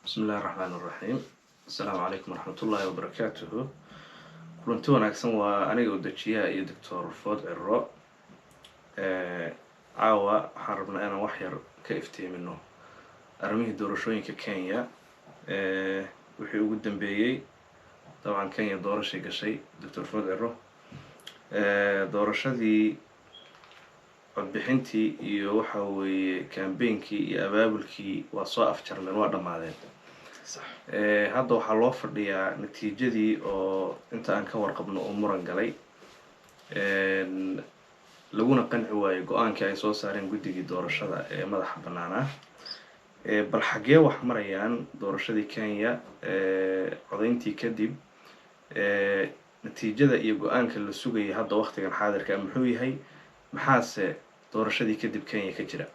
Bismi illahi raxmaan iraxiim. Asalaamu calaykum waraxmatullaahi wabarakaatuhu. Kulanti wanaagsan. Waa aniga udejiyaha iyo Doctor Food Ciro. Caawa waxaan rabnaa inaan wax yar ka iftiimino arrimihii doorashooyinka Kenya wixii ugu dambeeyey. Dabcan Kenya doorashay gashay, Doctor Food Ciro. Doorashadii, codbixintii iyo waxa weeye campaignkii iyo abaabulkii waa soo afjarmeen, waa dhammaadeen. Hadda waxaa loo fadhiyaa natiijadii oo inta aan ka warqabno oo muran galay, laguna qanci waayey go-aankii ay soo saareen guddigii doorashada ee madaxa bannaanaa. Bal xaggee wax marayaan doorashadii Kenya codayntii kadib? Natiijada iyo go-aanka la sugayay hadda waqtigan xaadirka muxuu yahay? Maxaase doorashadii kadib Kenya ka jira?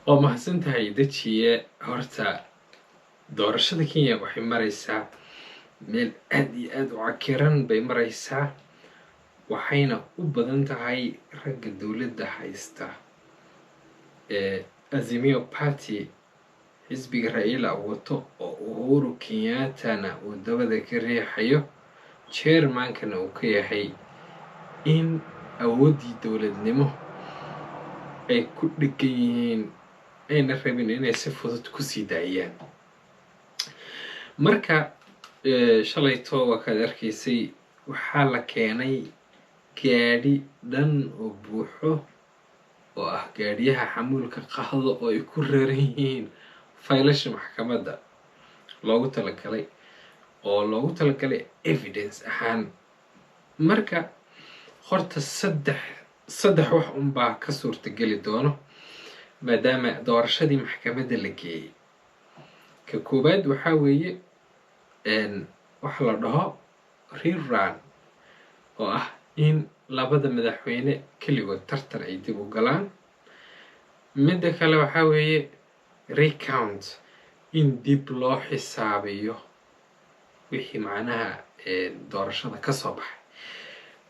Waa mahadsan tahay, Dejiye. Horta doorashada Kenya waxay maraysaa meel aada iyo aada u cakiran bay maraysaa, waxayna u badan tahay ragga dowladda haysta ee Azimio Party, xisbiga Raila wato oo Uhuru Kenyattana uu dabada ka riixayo, chairmankana uu ka yahay, in awooddii dowladnimo ay ku dhegan yihiin, ayna rabin inay si fudud kusii daayaan. Marka shalayto waa kaad arkaysay, waxaa la keenay gaadhi dhan oo buuxo oo ah gaadhiyaha xamuulka qaado oo ay ku raran yihiin faylasha maxkamadda loogu talagalay, oo loogu talagalay evidence ahaan. Marka horta saddex wax unbaa ka suurtageli doono maadaama doorashadii maxkamadda la geeyey. Ka koowaad waxaa weeye waxa la dhaho rerun, oo ah in labada madaxweyne keligood tartan ay dib u galaan. Midda kale waxaa weeye recount, in dib loo xisaabiyo wixii macnaha doorashada ka soo baxay,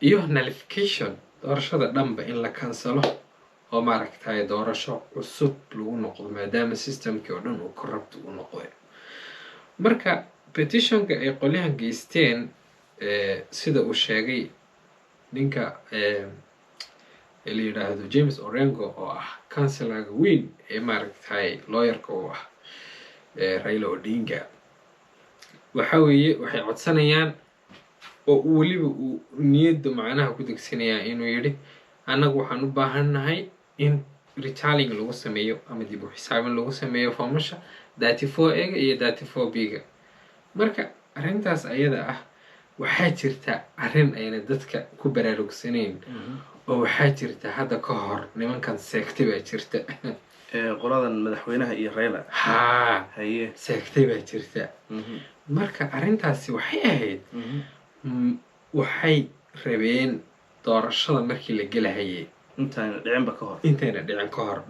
iyo nullification, doorashada dhanba in la kansalo oo maaragtay doorasho cusub lagu noqdo, maadaama systemkii oo dhan uu corrupt u noqday. Marka petitionka ay qolyahan geysteen, sida uu sheegay ninka la yidhaahdo James Orengo, oo ah counselorga weyn ee maaragtay lawyerka u ah Raila Odinga, waxa weeye waxay codsanayaan oo weliba uu niyadda macnaha ku degsanayaa inuu yidhi: "Annagu waxaan u baahannahay in retallying lagu sameeyo ama dib u xisaabin lagu sameeyo foomasha 34A-ga iyo 34B-ga." Marka arrintaas ayada ah, waxaa jirta arrin ayna dadka ku baraarugsanayn, oo waxaa jirta hadda ka hor nimankan seegtay baa jirta. Qoladan madaxweynaha iyo Raila? Haa. Haye. Seegtay baa jirta. Marka arrintaasi waxay ahayd, waxay rabeen doorashada markii la gelahayay, intaana dhicinba ka hor, intayna dhicin ka hor,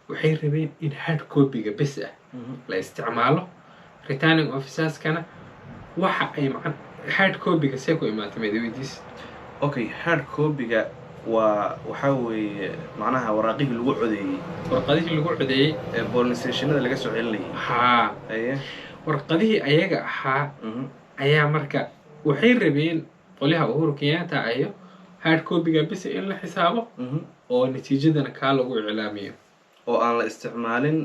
waxay rabeen in hard copyga bes ah la isticmaalo. Returning officerskana waxa ay macan hard copyga see ku imaatay madaweydiis? Okay, hard copyga waa waxaa weeye macnaha waraaqihii lagu codeeyey. Warqadihii lagu codeeyey. Ee polling stationada laga soo celinayay. Haa. Haye. Warqadihii ayaga ahaa ayaa marka waxay rabeen qolyaha Uhuru Kenyatta ayo hard copyga bes in la xisaabo oo natiijadana kaa lagu iclaamiyo, oo aan la isticmaalin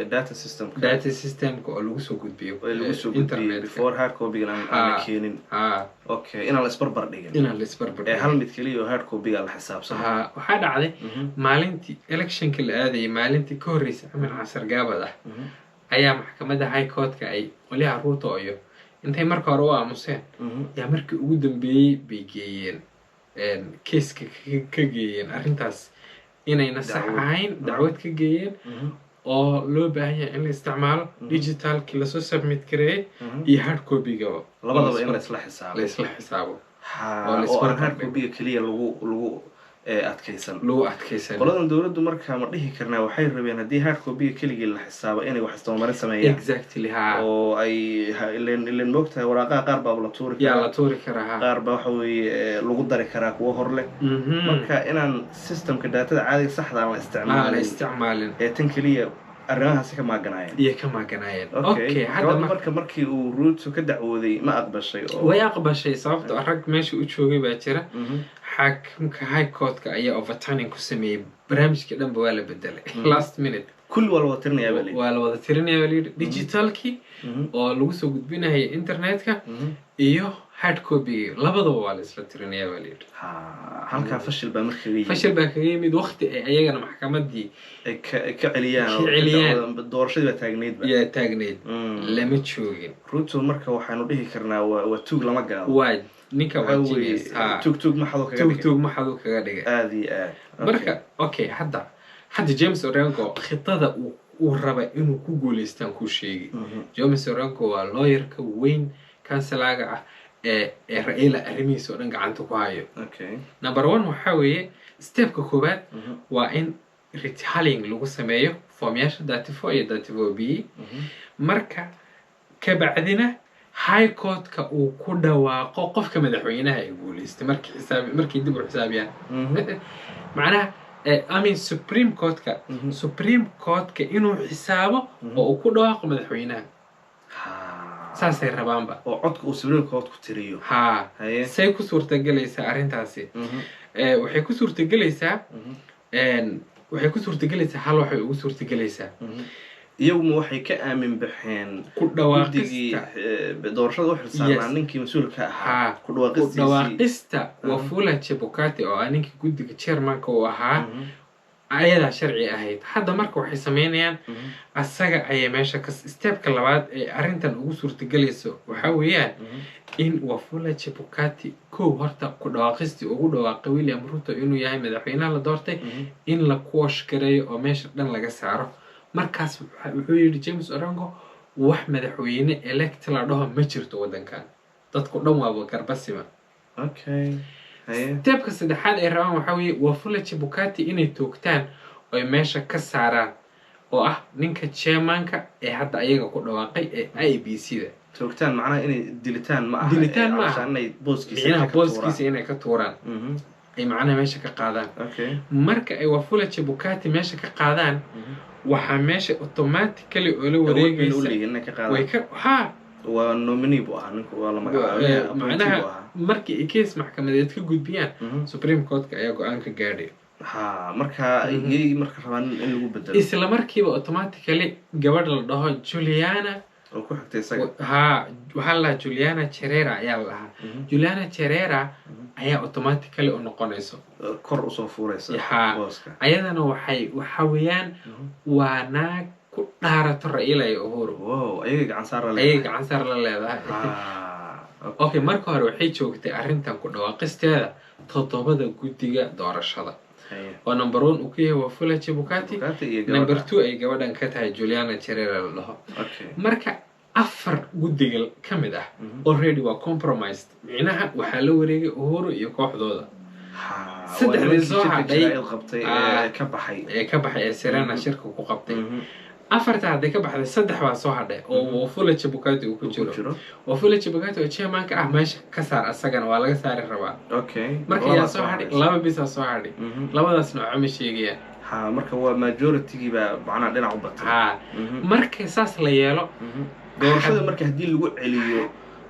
data systemka. Data systemka oo lagu soo gudbiyo oo lagu soo gudbiyey internetka. Before hard copygan aan la keenin. Haa. Okay, inaan la isbarbar dhigin. Inaan la isbarbar ee hal mid keliya oo hard copyga la xisaabsano. Haa, waxaa dhacday maalintii electionka la aadayay, maalintii ka horreysay camal casar gaabad ah, ayaa maxkamadda High Courtka ay qolyaha Ruto iyo intay marka hore u aamuseen, yaa markii ugu dambeeyey bay geeyeen caseka, ka geeyeen arrintaas inayna sax Dacwad. ahayn, dacwad ka geeyeen oo loo baahan yahay in la isticmaalo digitalkii lasoo submit gareeyey iyo hard copygaba. Labadaba in la isla xisaabo. La isla xisaabo. Ha. Oo la oo aan hard isbarbar dhigo. copyga keliya lagu adkaysan. Lagu adkaysan. Qoladan dowladdu marka ma dhihi karnaa waxay rabeen haddii hard copyga keligii la xisaabo inay wax isdabamarin sameeyaan? Exactly, ha. Oo ay ileen moogtahay waraaqaha qaar baaba la tuuri yaa karaa. La tuuri karaa, ha. Qaar baa waxa weeye lagu dari karaa kuwo hor leh. Marka inaan systemka datada caadiga saxda aan la aan la isticmaalin isticmaalin ee tan keliya Arrimahaasi ka maaganaayeen. Iyo ka maaganaayeen. Okay, hadda gabadha markii uu Ruto ka dacwooday, ma aqbashay oo? Way aqbashay, sababtoo ah rag meesha u joogay baa jira. Xaakimka High Courtka ayaa overturning ku sameeyey barnaamijkii dhanba, waa la bedelay last minute. Kulli waa la wada tirinayaa baa layidhi. Waa la wada tirinaya baa layidhi, digitalkii oo lagu soo gudbinaya internetka iyo hard copy, labadaba waa la isla tirinaya baa layidhi. Ha, halkaa fashil baa marka kaga yimid. Fashil baa kaga yimid waqti ay ayagana maxkamadii ay ka celiyaan ka oo ka celiyaan. dacwoodaan, doorashadii baa taagnayd ba. Yaa taagnayd, lama joogin. Ruto marka waxaanu dhihi karnaa waa tuug lama gaado. Waa ninka waa waxaa weeye genius, ha. Tuug tuug maxadoo kaga tuug dhigay. Tuug maxaduu kaga dhigay. Aad iyo aad. Okay. Marka okay, hadda James Orengo khitada uu raba inuu ku guuleystaan kuu sheegi. James Orengo waa lawyerka weyn, counselaaga ah ee Raila arrimihiisa oo dhan gacanta ku hayo. Number one waxaa weeye, stepka koowaad waa in retallying lagu sameeyo foomyaasha 34 iyo 34B. Marka kabacdina High Courtka uu ku dhawaaqo qofka madaxweynaha ee guuleystay markii xisaab, markii dib u xisaabiyaan. Macnaha I mean Supreme Courtka. Supreme Courtka inuu xisaabo oo uu ku dhawaaqo madaxweynaha. Saasay rabaanba. Oo codka uu Supreme Court ku tiriyo. Haa. Say ku suurtagelaysaa arrintaasi? Waxay ku suurtagelaysaa waxay ku suurtagelaysaa hal, waxay ugu suurtagelaysaa. Iyaguma waxay ka aamin baxeen ku guddigii dhawaaqista doorashada u xilsaarnaa, ninkii mas-uulka ahaa Haa. ku Ku dhawaaqistiisii. dhawaaqista Wafula Chebukati oo ah ninkii guddiga chairmanka uu ahaa ayadaa sharci ahayd. Hadda marka waxay sameynayaan asaga ayay meesha ka, stepka labaad ee arrintan ugu suurtagelayso waxaa weeyaan in Wafula Chebukati kow horta ku dhawaaqistii ugu dhawaaqay William Ruto inuu yahay madaxweynaha la doortay in la quash gareeyo oo meesha dhan laga saaro. Markaas wuxuu yidhi James Orengo, wax madaxweyne elect la dhaho ma jirto waddankan, dadku dhan waaba garbasima. Okay, haye. Stepka saddexaad ay rabaan waxaa weeye Wafula Chebukati inay toogtaan oy meesha ka saaraan, oo ah ninka chairmanka ee hadda ayaga ku dhawaaqay ee IEBC da. Toogtaan macnaha inay dilitaan ma aha? Dilitaan ma aha. Calashaan inay booskiisa micnaha ka tuuraan. Booskiisa inay ka tuuraan, ay macnaha meesha ka qaadaan. Marka ay Wafula Chebukati meesha ka qaadaan, waxaa meesha automatically oo la awood bayna u wareegaysa leeyihiin inay ka way qaadaan. Ka ha. Waa nominee buu ahaa ninku, waa la magacaabay, appointee macnaha buu ahaa. Markii ay case maxkamadeed ka gudbiyaan, Supreme Courtka ayaa go-aan ka gaadhay. Ha, marka iyay marka rabaan in lagu bedelo. Isla markiiba automatically gabadha la dhaho Juliana oo ku xigtay isaga. Ha, waxaa la dhahaa Juliana Cherera ayaa la dhahaa. Juliana Cherera ayaa automatically u noqonayso. Kor usoo fuuraysa booska. Ayadana waxaa weeyaan waa naag ku dhaarato Raila iyo Uhuru. Wow, ayaga gacan saara. Ayay gacan saar la leedahay. Okay, marka hore waxay joogtay arrintan ku dhawaaqisteeda toddobada guddiga doorashada, oo number one uu ka yahay Wafula Chebukati, Chebukati iyo number gabadha two ay gabadhan ka tahay, Juliana Cherera la dhaho. Marka afar guddiga ka mid ah already waa compromised, micnaha waxaa la wareegay Uhuru iyo kooxdooda. Saddexdii waa nimankii soo shirka hadhay. jaraa'id qabtay ee ka baxay. Ee ka baxay, ee Serena shirka ku qabtay. Afarta hadday ka baxday, saddex baa soo hadhay oo Wafula Chebukati uu ku uu ku jiro. Jiro. Wafula Chebukati oo chairmanka ah meesha ka saar, asagana waa laga saari rabaa. Marka labaa yaa soo hadhay? Haraysa. Laba bisaa soo hadhay. Labadaas nooco ma sheegayaan. Ha, marka waa majority-gii baa macnaha dhinac u batay. Ha, marka saas la yeelo, Doorashada marka haddii lagu celiyo,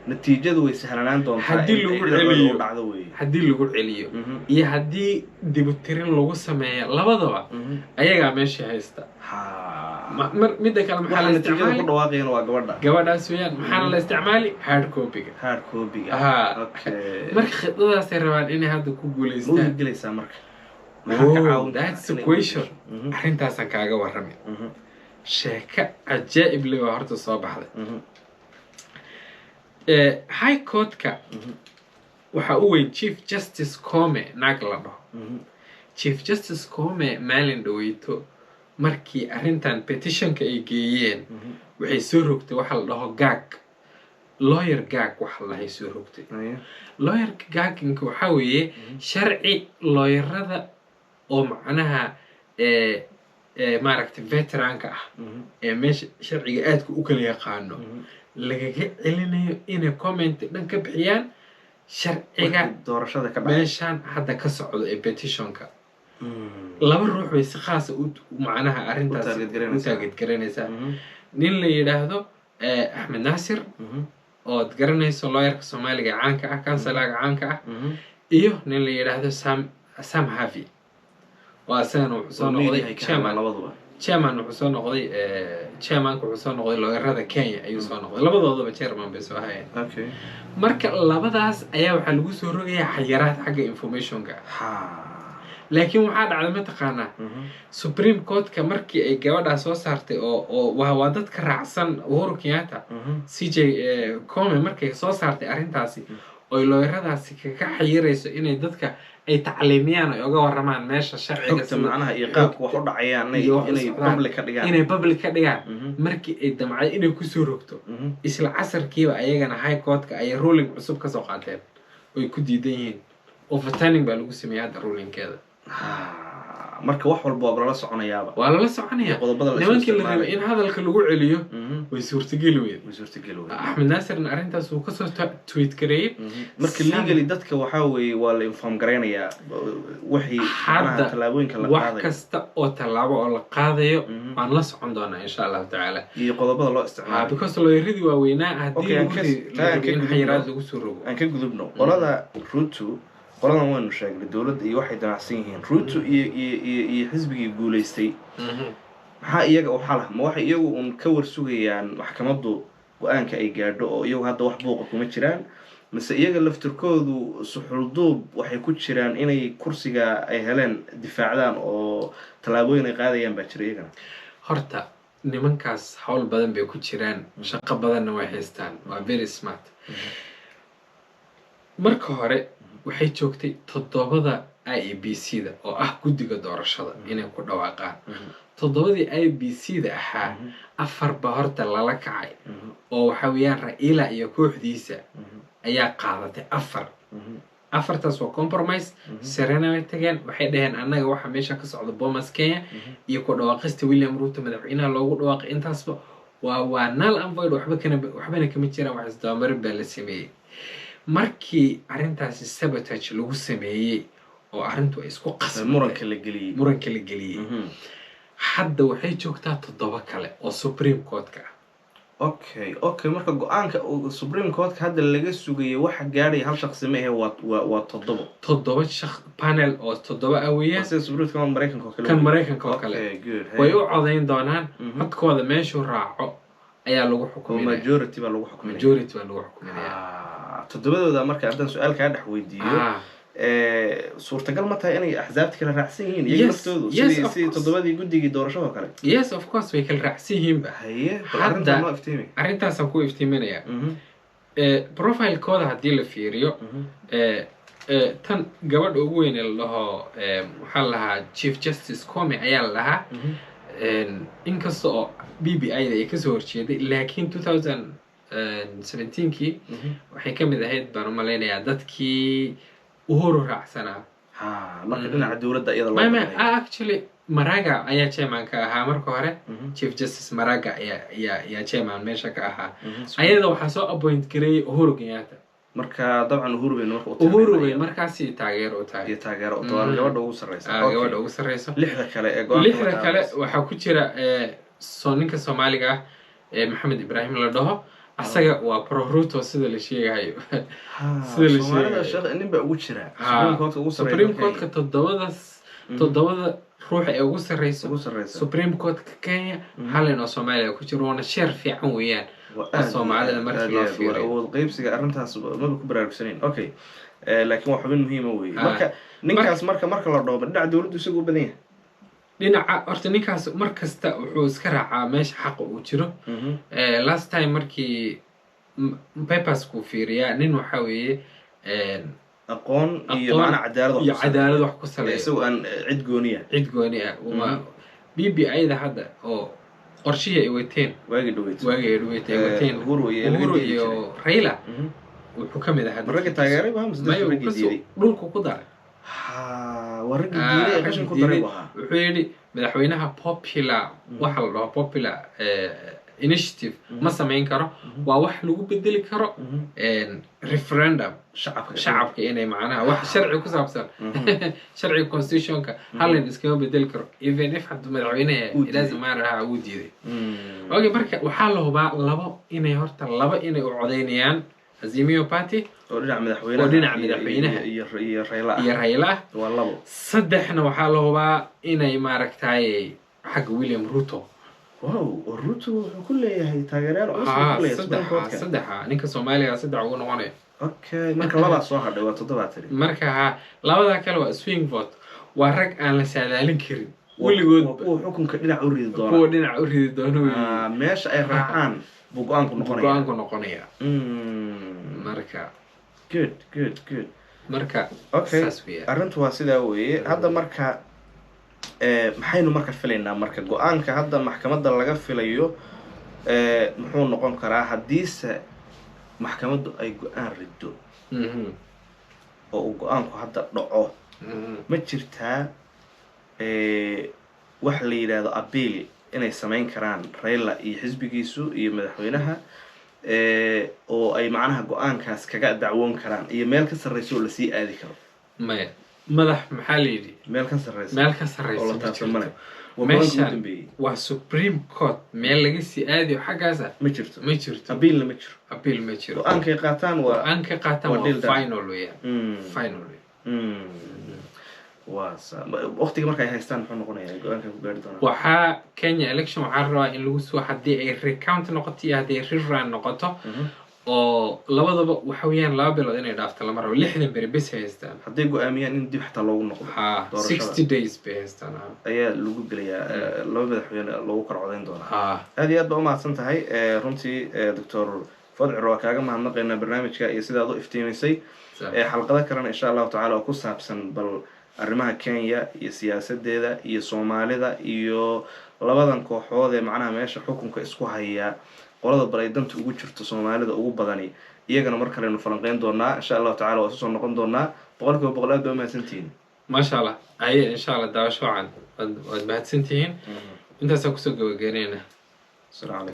natiijadu way sahlanaan doontaa Haddii in lagu ay dhinacooda celiyo. u dhacdo weeye. Haddii lagu celiyo iyo haddii dibutirin lagu sameeyo labadaba, ayagaa meesha haysta. Midda kale maxaa waxa la natiijada ku isticmaali? Dhawaaqayana waa gabadha. Gabadhaas weeyaan. Maxaana la isticmaali? Hard copy-ga. Hard copy-ga. Marka khidadaasay rabaan inay hadda ku Ma u guuleystaan. hirgelaysaa marka? Maxaa ka Oh, caawin karaa that's the inay u question. hirgasho? Arrintaasaan kaaga warramay. Sheeko cajaa'ib le baa horta soo baxday. High Courtka waxaa u weyn Chief Justice Koome, naag la dhaho. Chief Justice Koome maalin dhaweyto markii arrintan petitionka ay geeyeen, waxay soo rogtay waxa la dhaho gag, lawyer gag waxa la dhahay soo rogtay. Lawyerka gagginka waxaa weeye sharci lawyerada oo macnaha maaragtay veteranka ah ee meesha sharciga aadka u kala yaqaano lagaga celinayo inay comment dhan ka bixiyaan sharciga Wixii doorashada ka dhacay meeshan hadda ka socdo ee petitionka. Laba ruux bay si khaasa u macnaha arrintaas U target u garanaysaa. target garanaysaa. Nin la yidhaahdo Axmed Naasir, ood garanayso, lawyerka Soomaaliga caanka ah, counselaga caanka ah, iyo nin la yidhaahdo Sam Havi, oo asagana wuxuu soo noqday chairman. Labaduba. Chairman wuxuu soo noqday, chairmanka wuxuu soo noqday lawyerada Kenya ayuu soo noqday. Labadoodaba chairman bay soo hayeen. Marka labadaas ayaa waxaa lagu soo rogayaa xayiraad xagga informationka. Laakiin waxaa dhacday, mataqaanaa, Supreme Courtka markii ay gabadhaa soo saartay oo waa dadka raacsan Uhuru Kenyatta, CJ Koome, markay soo saartay arrintaasi oy lawyeradaasi kaga xayirayso inay dadka ay tacliimiyaan, ay oga waramaan meesha sharciga xogta macnaha iyo qaabka wax u dhacayaan inay iyo wax u inay socdaan. Public ka dhigaan. Inay public ka dhigaan. Markii ay damcay inay kusoo rogto, isla casarkiiba ayagana High Courtka ayay ruling cusub kasoo qaateen oy ku diidan yihiin. Overturning baa lagu sameeyey hadda rulingkeeda. Ha, marka wax walba waa lala soconayaaba. Waa lala soconaya. Qodobada la isku Nimankii la rabay isticmaalayo. in hadalka lagu celiyo way suurtageli weyde. Way suurtageli weyde. Axmed Naasirna arrintaas uu kasoo tweet gareeyey. Marka legally dadka waxaa weeye waa la inform garaynayaa wixii Hadda macnaha tallaabooyinka la wax qaadayo. kasta oo tallaabo oo la qaadayo waan la socon doonaa, insha Allahu tacaala. Iyo qodobada loo isticmaalayo. Because lawyeradii waaweynaa haddii Okay, aan lagu taa la aan rabay ka in gudubno. xayiraad lagu soo rogo. Aan ka gudubno qolada Ruto. Qoladan waynu sheegnay dowladda iyo waxay damacsan yihiin. Ruto iyo xisbigii guulaystay, maxaa iyaga u xala? Ma waxay iyagu un ka warsugayaan maxkamaddu go-aanka ay gaadho, oo iyagu hadda wax buuqa kuma jiraan, mise iyaga laftirkoodu suxulduub waxay ku jiraan inay kursiga ay heleen difaacdaan, oo tallaabooyin ay qaadayaan baa jira iyagana? Horta nimankaas hawl badan bay ku jiraan, shaqo badanna way haystaan, waa very smart. Marka hore waxay joogtay toddobada IEBC da, oo ah guddiga doorashada, inay ku dhawaaqaan. Toddobadii IEBC da ahaa, afar ba horta lala kacay, oo waxa weeyaan Raila iyo kooxdiisa ayaa qaadatay afar. Afartaas waa compromise. Serena way tageen, waxay dhaheen annaga waxa meesha ka socda, Bomas Kenya iyo ku dhawaaqista William Ruto madaxweynaha loogu dhawaaqay, intaasba waa null and void, waxba kana waxbana kama jiraan, wax isdabamarin baa la sameeyey. Markii arrintaasi sabotage lagu sameeyey oo arrintu ay isku qasbatay, muranka la geliyey, muranka la geliyey, hadda waxay joogtaa toddoba kale oo Supreme Court-ka ah. Okay, marka go-aanka uu Supreme Courtka hadda laga sugayay waxa gaadhaya hal shaqsi ma ahe, waa toddobo. Toddoba panel oo toddoba ah weeyaan. Sida Supreme Court Maraykanka oo kale. Kan Maraykanka oo kale. Okay, good. Way u codayn doonaan. Codkooda meeshuu raaco ayaa lagu oo xukuminaya. Majority baa lagu xukuminaya. Majority baa lagu xukuminaya. Ah, toddobadooda marka haddaan su-aal kaa dhex weydiiyo, suurtagal ma tahay inay axsaabta kala raacsan yihiin iyaga Yes, laftoodu, yes, sidii of sidii course. toddobadii guddigii doorashada oo kale? Yes, of course, way kala raacsan yihiinba. Haye, bal Hadda- arrintaa noo iftiimi. Arrintaasaan ku iftiiminaya. Profilekooda haddii la fiiriyo, tan gabadha ugu weyn ee la dhaho, waxaa la lahaa Chief Justice Koome ayaa la dhahaa. Inkasta oo BBI da ay kasoo horjeeday, laakiin 2017kii waxay ka mid ahayd baan u malaynayaa dadkii Uhuru raacsanaa. Ha, marka dhinaca dowladda iyada loo ma badinayo. Actually Maraga ayaa chairman ka ahaa marka hore. Chief Justice Maraga ayaa chairman meesha ka ahaa. Ayada waxaa soo appoint gareeyay Uhuru Kenyatta. Marka dabcan Uhuru baynu marka u Uhuru bay tilmaynaya. markaasi taageero u tahay. Iyo taageero u tahay gabadha ugu sarreysa. Ah, gabadha ugu sarreyso. Lixda kale ee go-aanka Lixda la kale qaadanaysa. waxaa ku jira soo ninka Soomaaliga ah ee Maxamed Ibraahim la dhaho. Asaga waa pro Ruto sida la sheegayo. Ha, sida la Soomaalida sheegayo. sheekh nin baa ugu jira Supreme Courtka ugu sarreeya Supreme dalka Courtka Kenya. Toddobada ruux ee ugu sarreyso Ugu sarreysa Supreme Courtka Kenya, hal nin oo Soomaaliya ku jiro, waana sheer fiican weeyaan Waa oo aad iyo Soomaalida aad, markii aad loo iyo aad. Waa fiiriyo. awood qaybsiga arrintaas maba ku baraarugsanayn. Okay, laakiin waa xubin muhiima weeye. Marka ninkaas marka la dhoobo dhinaca dowladdu isagu u badan yahay. Dhinaca horta ninkaas mar kasta wuxuu iska raacaa meesha xaqa uu jiro. Last time markii paperskuu fiiriyaa, nin waxaa weeye aqoon iyo aqoon macnaha cadaalad wax iyo ku salaysan. Cadaalad wax ku saleeya. Isagoo aan cid gooniya. Cid gooni ah uma. BBI da hadda oo qorshihii ay wateen waagii dhaweyd, waagii ay dhaweyd ay wateen Uhuru iyo laga Uhuru diidi iyo jiray. Raila, wuxuu ka mid ahaa Ma ragga dadkii taageeray ba mise maya dadkii uu raggii kasoo diiday? Dhulku ku daray. Ha. Waa raggii diiday ee qashin ku daray buu ahaa. Wuxuu yidhi madaxweynaha popular, waxa la dhaho popular initiative ma samayn karo, waa wax lagu bedeli karo referendum. Shacabka. Shacabka inay macnaha wax sharci ku saabsan, sharciga constitutionka halin iskama bedeli karo, even if hadduu madaxweyne Uu diiday. Lazima raha uu diiday. Okay, marka waxaa la hubaa labo inay, horta laba inay u codeynayaan Azimio Party. Oo dhinaca madaxweynaha. Oo dhinaca madaxweynaha. Iyo Raila ah. Iyo Raila ah. Waa labo. Saddexna waxaa la hubaa inay maaragtay xagga William Ruto. Wow, oo Ruto wuxuu ku leeyahay taageerayaal culus buu ku leeyahay Supreme saddexa. Court-ka. Saddexa ninka Soomaaliga saddex ugu noqonaya. Okay, marka labaa soo hadhay, waa toddobaa tiri. Marka ha, labadaa kale waa swing vote, waa rag aan la saadaalin karin Waa weligood. kuwa xukunka dhinac u ridi doona. Kuwa dhinac u ridi doona wey. Ah, meesha ay raacaan buu go-aanku noqonaya. Go-aanku noqonaya. Marka Good, good, good. Marka Okay. saas weeyaan. Arrintu waa sidaa weeye. Hadda marka maxaynu marka filaynaa? Marka go-aanka hadda maxkamadda laga filayo muxuu noqon karaa haddiise maxkamaddu ay go-aan riddo oo uu go-aanku hadda dhaco? Ma jirtaa wax la yidhaahdo appeal inay samayn karaan Raila iyo xisbigiisu iyo madaxweynaha, oo ay macnaha go-aankaas kaga dacwoon karaan, iyo meel ka sarreysa oo lasii aadi karo? Maya, madax maxaa la yidhi? Meel ka sarreysa meel ka sarreysa oo la ma taabsan jirto. Male, waa go-aanka ugu Meeshaan dambeeyey. waa Supreme Court, meel laga sii aadayo xaggaasa Ma jirto. Ma jirto. Appealna ma jiro. Appeal ma jiro. Go-aankay qaataan waa Go-aan ka qaataan waa waa deal done. Final weeyaan. Final weeyaan. Waa sa waqtiga marka ay haystaan muxuu noqonayaa go-aanka ku gaari doonaa? Waxaa Kenya election waxaa rabaa in lagu soo, haddii ay recount noqoto iyo haddii ay rerun noqoto, oo labadaba waxa weeyaan 2 bilood inay dhaafto lama rabo, 60 beri bes haystaan. Hadday go-aamiyaan in dib xataa loogu noqdo ha doorashada. 60 days bay haystaan, ha. Ayaa lagu gelayaa, laba madaxweyne loogu kala codayn doonaa. Ha. Aad iyo aad baa umahadsan tahay runtii, Doctor Fadcir, waa kaaga mahadnaqaynaa barnaamijka iyo sidaad u iftiimisay. Xalqado kalena insha Allahu tacala oo ku saabsan bal arrimaha Kenya iyo siyaasadeeda iyo Soomaalida iyo labadan kooxood ee macnaha meesha xukunka isku haya, qolada bal ay danta ugu jirto Soomaalida ugu badani, iyagana mar kalenu falanqeyn doonaa insha Allahu tacala. Waa isu soo noqon doonaa 100%. Aad baa umahadsantihiin. Maasha Allah, aye, insha Allah, daawasho wacan, waad mahadsantihiin, intaasaan kusoo gabagabeynayna. Asalaamu calaykum.